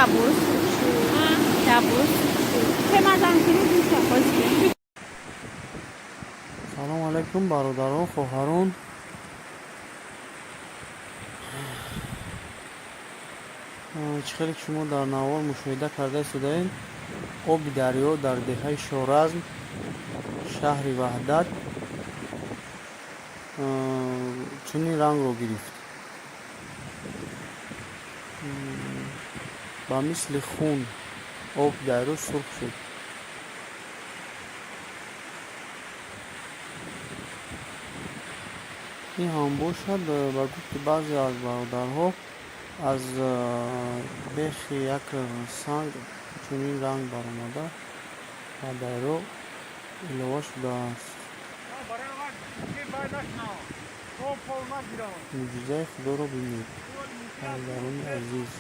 Doubles. Doubles. Салом алайкум, бародарон, хоҳарон. Чӣ хеле ки шумо дар навор мушоҳида карда истодаед, оби дарё дар деҳаи Шоразм, шаҳри Ваҳдат, чунин рангро гирифт, ба мисли хун об дарё сурх шуд. Ин ҳам бошад, ба гуфти баъзе аз бародарҳо, аз бехи як санг чунин ранг баромада ба дарё илова шудааст. Мӯъҷизаи Худоро бинед, бародарони азиз.